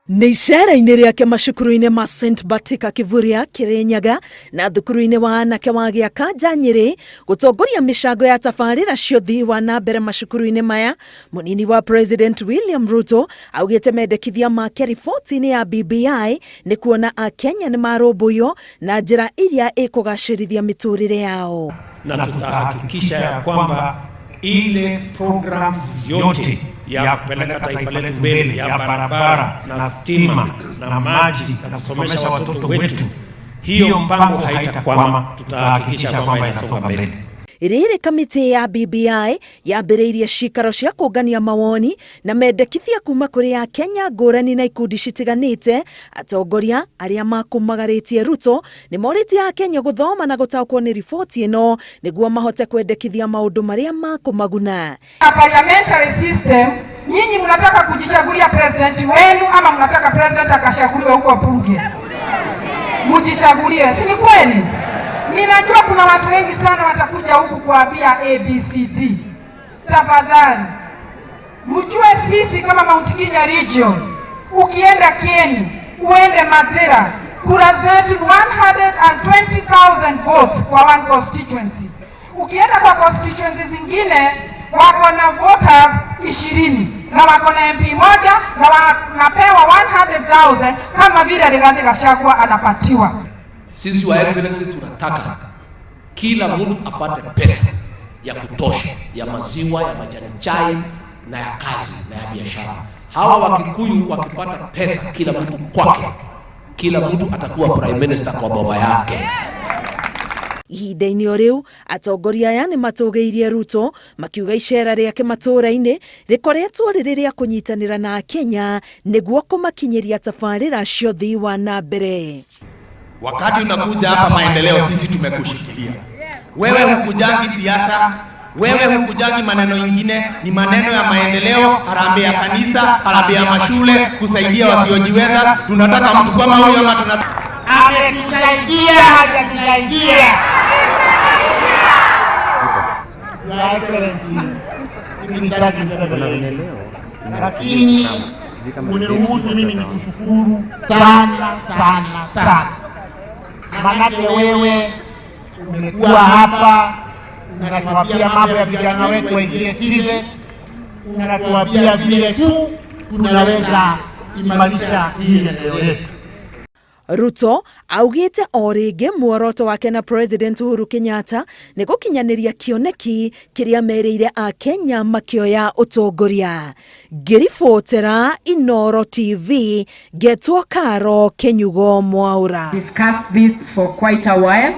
Nĩ icera-inĩ rĩake macukuru-inĩ ma St Batika Kivuria, Kirinyaga na thukuru-inĩ wa anake wa Gĩakanja, Nyĩrĩ, gũtongoria mĩcango ya tabarĩra cia ũthii wa na mbere macukuru-inĩ maya, mũnini wa President William Ruto augĩte mendekithia make riboti-inĩ ya BBI nĩ kuona Akenya nĩ marũmbũiyo na njĩra iria ĩkũgacĩrithia mĩtũrĩre yao. Na tutahakikisha ya kwamba ile programs yote ya kupeleka taifa letu mbele, ya barabara na stima na maji na kusomesha watoto wetu, hiyo mpango haitakwama. Tutahakikisha kwamba inasonga mbele. Rĩrĩ kamĩtĩ ya BBI yambĩrĩirie cikaro cia kũngania mawoni na mendekithia kuma kũrĩ Akenya ngũrani na ikundi citiganĩte, atongoria arĩa makũmagarĩtie Ruto nĩ morĩtie Akenya gũthoma na gũtaũkwo nĩ riboti ĩno nĩguo mahote kwendekithia maũndũ marĩa makũmaguna. Parliamentary system, nyinyi mnataka kujichagulia president wenu ama mnataka president akachaguliwe huko bunge? Mujichagulie, si ni kweli? Ninajua kuna watu wengi sana watakuja huku kuambia ABCD. Tafadhali mjue sisi kama Mount Kenya region, ukienda Kieni uende Mathira, kura zetu ni 120,000 votes kwa one constituency. Ukienda kwa constituency zingine wako na voters 20 na wako na MP moja na wanapewa 100,000 kama vile Rigathi Gachagua anapatiwa. Sisi wa Excellency tunataka kila mtu apate pesa ya kutosha ya maziwa, ya majani chai na ya kazi na ya biashara. Hawa Wakikuyu wakipata pesa kila mtu kwake, kila mtu atakuwa prime minister kwa boma yake. Ihinda-inĩ o rĩu, atongoria aya nĩ matũgĩirie Ruto makiuga icera rĩake matũũra-inĩ rĩkoretwo rĩrĩ rĩa kũnyitanĩra na Akenya nĩguo kũmakinyĩria tabarĩra cia ũthii wa na mbere. Wakati unakuja hapa maendeleo, sisi tumekushikilia wewe. Hukujangi siasa, wewe hukujangi maneno ingine, ni maneno ya maendeleo, harambee ya kanisa, harambee ya mashule, kusaidia wasiojiweza. Tunataka mtu kama huyo ama tuna Ametusaidia, hajatusaidia? Your Excellency, mimi sitaki niseme mengi, lakini uniruhusu mimi nikushukuru sana sana sana, manake wewe umekuwa hapa unatuambia mambo ya vijana wetu waingie TVET, unatuambia vile tu tunaweza imarisha hii eneo yetu. Ruto augĩte o rĩngĩ muoroto wake na President Uhuru Kenyatta nĩ gũkinyanĩria kĩoneki kĩrĩa merĩire Akenya makĩoya ũtongoria. Ngĩribotera Inooro TV, ngetwo Karo Kĩnyugo Mwaura. Discussed this for quite a while.